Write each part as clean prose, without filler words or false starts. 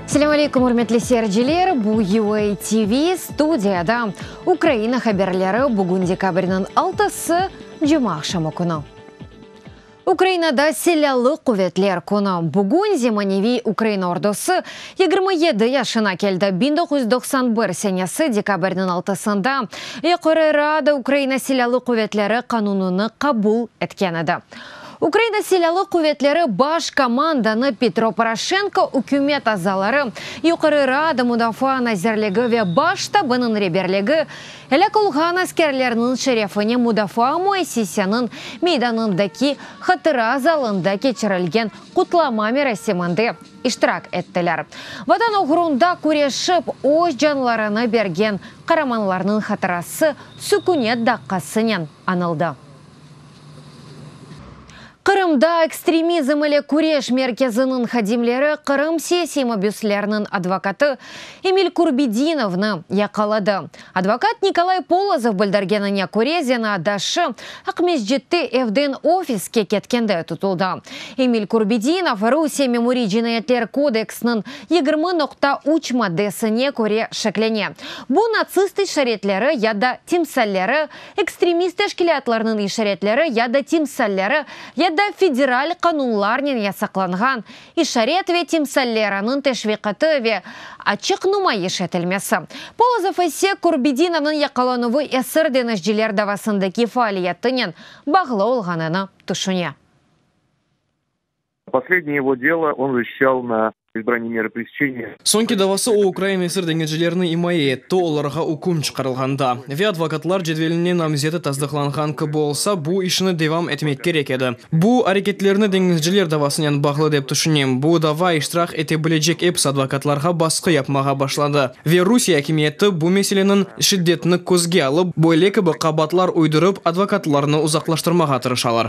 Selâm aleyküm, ürmetli seyirciler! Bu UA TV studiyada Ukraina haberleri, bugün dekabrniñ altısı, cumaaqşamı künü. Ukrainada Silâlı quvetler künü. Bugün zemaneviy Ukraina ordusı 27 yaşına keldi. 1991 senesi dekabrniñ altısında Yuqarı Rada Ukraina Silâlı quvetleri qanunını qabul etken edi. Ukraina Silâlı quvetleri baş komandanı Petro Poroşenko, ükümet azaları, Yuqarı Rada Mudafaa nazirligi ve Baş ştabınıñ reberligi Elâk olğan askerlerniñ şerefine mudafaa müessiseniñ meydanındaki hatıra zalında keçirilgen qutlama merasiminde iştirak ettiler. Vatan oğrunda küreşip, öz canlarını bergen qaramanlarnıñ hatırası sükünet daqqasınen añıldı. Qırımda ekstremizm ile küreş merkeziniñ hadimleri Qırım siyasiy mabüsleriniñ advokatı Emil Kurbedinovnı yaqaladı. Advokat Nikolay Polozov bildirgenine köre, zenaatdaşı Aqmescitte evden ofiske ketkende tutuldı. Emil Kurbedinov Rusiye Memuriy cinayetler kodeksiniñ 20.3 maddesine köre şeklene. Bu natsist işaretleri ya da timsalleri, ekstremist teşkilâtlarnıñ işaretleri ya da timsalleri ya da federal qanunlarnen yasaqlanğan işaret ve timsalleriniñ teşviqatı ve açıq numayış etilmesi. Polozov ise Kurbedinovnıñ yaqalanuvı esir deñizciler davasındaki faaliyetinen bağlı olğanını tüşüne. Последнее его дело он защищал на избрании меры пресечения. Soñki davası o ukrain esir deñizcilerini imaye etti, olarğa üküm çıqarılğanda. Ve advokatlar cedveline namzeti tasdıqlanğan kibi olsa, bu işini devam etmek kerek edi. Bu areketlerini deñizciler davasınen bağlı dep tüşünem. Bu dava iştirak ete bilecek episi advokatlarğa basqı yapmağa başladı. Ve Rusiye akimiyeti bu meseleniñ şiddetini közge alıp, böyle kibi qabaatlar uydurıp, advokatlarnı uzaqlaştırmağa tırışalar.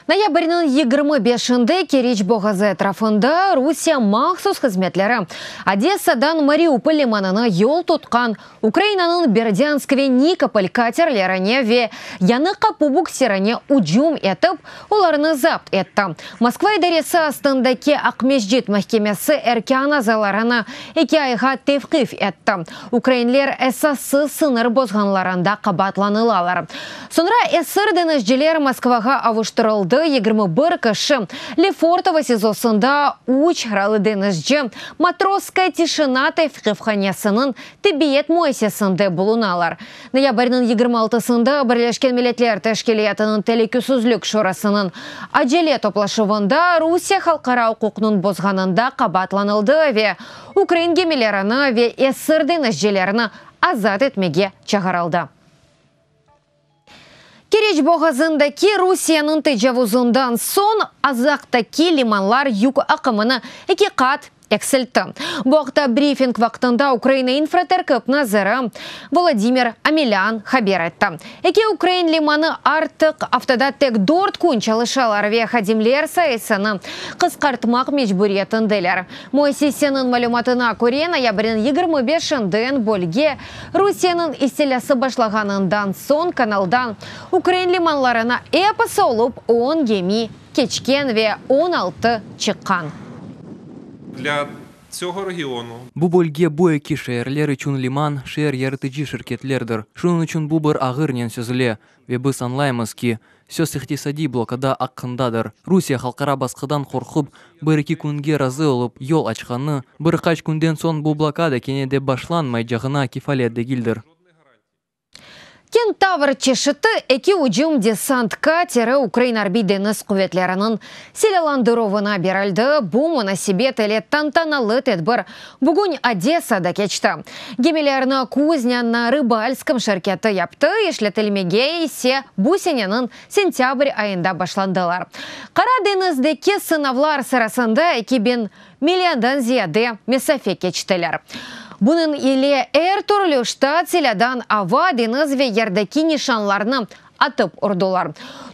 Noyabrniñ 25-inde Keriç boğazı etrafında Rusiye mahsus hızmetleri Odessadan Mariupol limanına yol tutqan Ukrainanıñ Berdânsk ve Nikopol katerlerine ve Yañı Qapu buksirine ücüm etip, olarnı zapt etti. Moskva idaresi astındaki Aqmescit mahkemesi erkân azalarını eki ayğa tevqif etti. Ukrainler esassız sıñır bozğanlarında qabaatlanılalar. Soñra esir deñizciler Moskvağa avuştırıldı, 21 kişi, Lefortovo SİZOsında, üç yaralı deñizci Matrosskaya tişina tevqifhanesiniñ tibbiyet müessisesinde bulunalar. Noyabrniñ 26-sında Birleşken Milletler Teşkilâtınıñ Telükesizlik Şurasınıñ acele toplaşuvında Rusiye halqara uquqnıñ bozğanında qabaatlanıldı ve ukrain gemilerini ve esir deñizcilerini azat etmege çağırıldı. Keriç boğazındaki Rusiyeniñ tecavuzından soñ Azaqtaki limanlar yük aqımını eki qat eksiltti. Bu aqta brifing vaqtında Ukraina infraterkip naziri Volodımır Omelân haber etti. Eki ukrain limanı artıq aftada tek dört kün çalışalar ve hadimler sayısını qısqartmaq mecburiyetindeler. Müessiseniñ malümatına köre, noyabrniñ 25-inden bölge Rusiyeniñ istilâsı başlağanından soñ kanaldan ukrain limanlarına episi olıp on gemi keçken ve 16 çıqqan. Bu bölge, bu eki şeerler içün liman, şeer yaratıcı şirketlerdir. Şunıñ içün bu bir ağırnen sezile, ve biz añlaymız ki, söz iqtisadiy blokada aqqındadır. Rusiye halqara basqıdan qorqup, bir-eki künge razı olıp yol açqanı, bir qaç künden soñ bu blokada kene de başlanmaycağına kefalet degildir. Kentavr çeşiti eki ücüm desant kateri Ukraina Arbiy deñiz quvetleriniñ silâlandıruvına berildi. Bu munasebet ile tantanalı tedbir bugün Odessada keçti. Gemilerni Kuznya na Rıbalskom şirketi yaptı, işletilmege ise bu seneniñ sentâbr ayında başlandılar. Qara deñizdeki sınavlar sırasında 2000 milâdan ziyade mesafe keçtiler. Bunıñ ile er türlü ştat silâdan ava, deñiz ve yerdeki nişanlarnı atıp urdılar.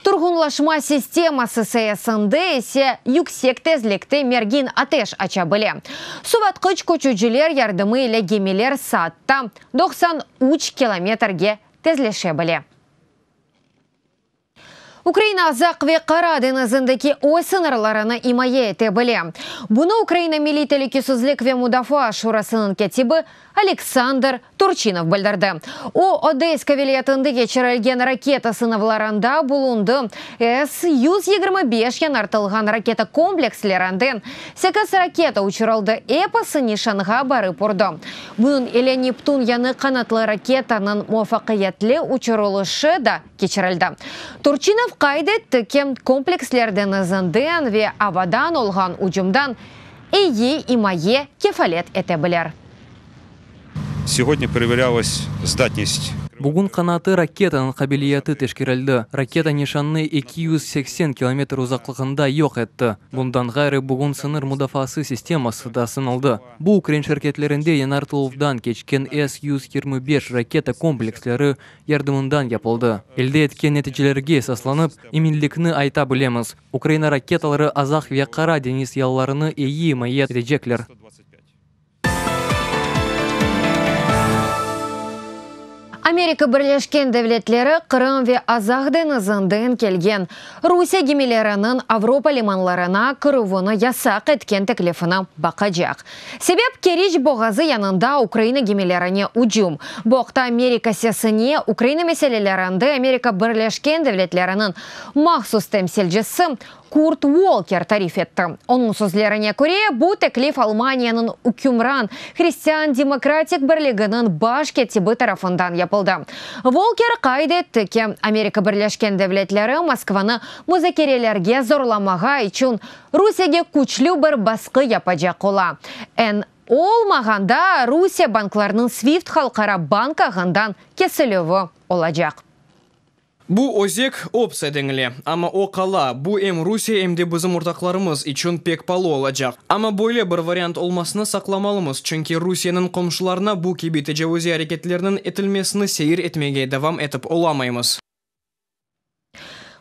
Turğunlaşma sisteması sayesinde ise yüksek tezlikte mergin ateş aça bile. Suvatqıç köçüciler yardımı ile gemiler saatta 93 kilometrge tezleşe bile. Ukraina Azaq ve Qara deñizindeki öz sıñırlarını imaye ete bile. Bunı Ukraina Milliy telükesizlik ve mudafaa şurasınıñ kâtibi Oleksandr Turçinov bildirdi. O, Odeska vilâyetinde keçirilgen raketa sınavlarında bulundı. S 125 yañartılğan raketa komplekslerinden sekiz raketa uçurıldı, episi nişanğa barıp urdı. Bunıñ ile Neptun yañı qanatlı raketanıñ muvafaqiyetli uçurılışı da keçirildi. Turçinov qayd etti ki, kompleksler deñizinden ve avadan olğan ücümdan eyi imaye kefalet ete bilir. Segodnâ pereverâlos zdatnist. Bugün qanatı raketanıñ qabiliyeti teşkerildi. Raketa nişannı 280 kilometr uzaqlığında yoq etti. Bundan ğayrı, bugün sıñır mudafaası sisteması da sınaldı. Bu ukrain şirketlerinde yañartıluvdan keçken S 125 raketa kompleksleri yardımından yapıldı. Elde etken neticelerge esaslanıp, eminlikni ayta bilemiz, Ukraina raketaları Azaq ve Qara deñiz yalılarını eyi imaye etecekler. Amerika Birleşken Devletleri Qırım ve Azaq deñizinden kelgen Rusiye gemileriniñ Avropa limanlarına kirüvini yasaq etken teklifini baqacaq. Sebep, Keriç boğazı yanında Ukraina gemilerine ücüm. Bu aqta Amerika Sesine Ukraina meselelerinde Amerika Birleşken Devletleriniñ mahsus temsilcisi Kurt Volker tarif etti. Onıñ sözlerine köre, bu teklif Almaniyanıñ ükümran Hristian-demokratik birliginiñ baş kâtibi tarafından yapıldı. Volker qayd etti ki, Amerika Birleşken Devletleri Moskvanı muzakerelerge zorlamağa içün Rusiyege küçlü bir basqı yapacaq ola. Eñ olmağanda, Rusiye banklarınıñ SWIFT halqara bank ağından kesilüvi olacaq. Bu özek optsiya denile, amma o qala, bu em Rusiye, em de bizim ortaqlarımız içün pek palı olacaq. Amma böyle bir variant olmasını saqlamalımız, çünki Rusiyeniñ qomşularına bu kibi tecavuziy areketlerniñ etilmesini seyir etmege devam etip olamaymız.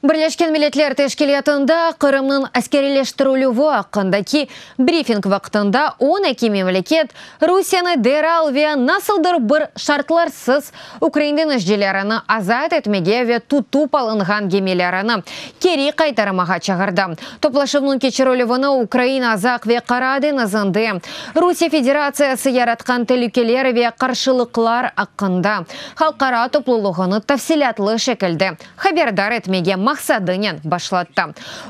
Birleşken Milletler Teşkilâtında Qırımnıñ askeriyleştirilüvi aqqındaki brifing vaqtında 12 memleket Rusiyeni deral ve nasıldır bir şartlarsız ukrain deñizcilerini azat etmege ve tutıp alınğan gemilerini keri qaytarmağa çağırdı. Toplaşuvnıñ keçirilüvini Ukraina Azaq ve Qara deñizinde Rusiye Federatsiyası yaratqan telükeler ve qarşılıqlar aqqında halqara toplulığını tafsilâtlı şekilde haberdar etmege maqsadınen başlattı.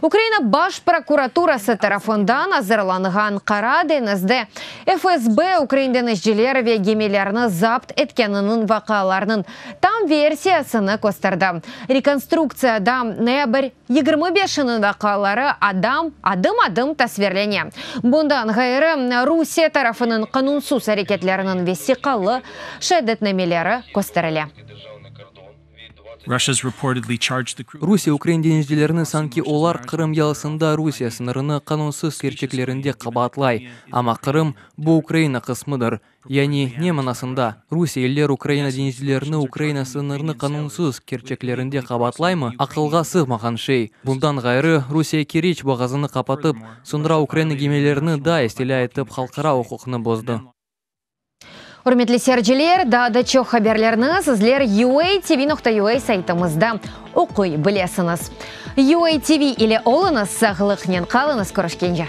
Ukraina Baş prokuraturası tarafından azırlanğan Qara deñizde FSB ukrain deñizciler ve gemilerni zapt etkeniniñ vaqialarınıñ tam versiyasını kösterdi. Rekonstruktsiyada noyabr 25-niñ vaqiaları adam adım-adım tasvirlene. Bundan ğayrı, Rusiye tarafınıñ qanunsız areketleriniñ vesiqalı şeadetnameleri kösterile. Rusiye ukrain deñizcilerini sanki olar Qırım yalısında Rusiye sıñırını qanunsız kerçeklerinde qabaatlay. Amma Qırım, bu Ukraina qısmıdır. Yani, ne manasında? Rusiyeliler Ukraina deñizcilerini Ukraina sıñırını qanunsız kerçeklerinde qabaatlaymı? Aqılğa sığmağan şey. Bundan ğayrı, Rusiye Keriç boğazını qapatıp, soñra Ukraina gemilerini da istilâ etip halqara uquqnı bozdı. Ürmetli seyirciler, daa da çoq haberlerni sizler UATV.UA saytımızda oquy bilesiñiz. UATV ile oluñız, sağlıqnen qalıñız, körüşkence!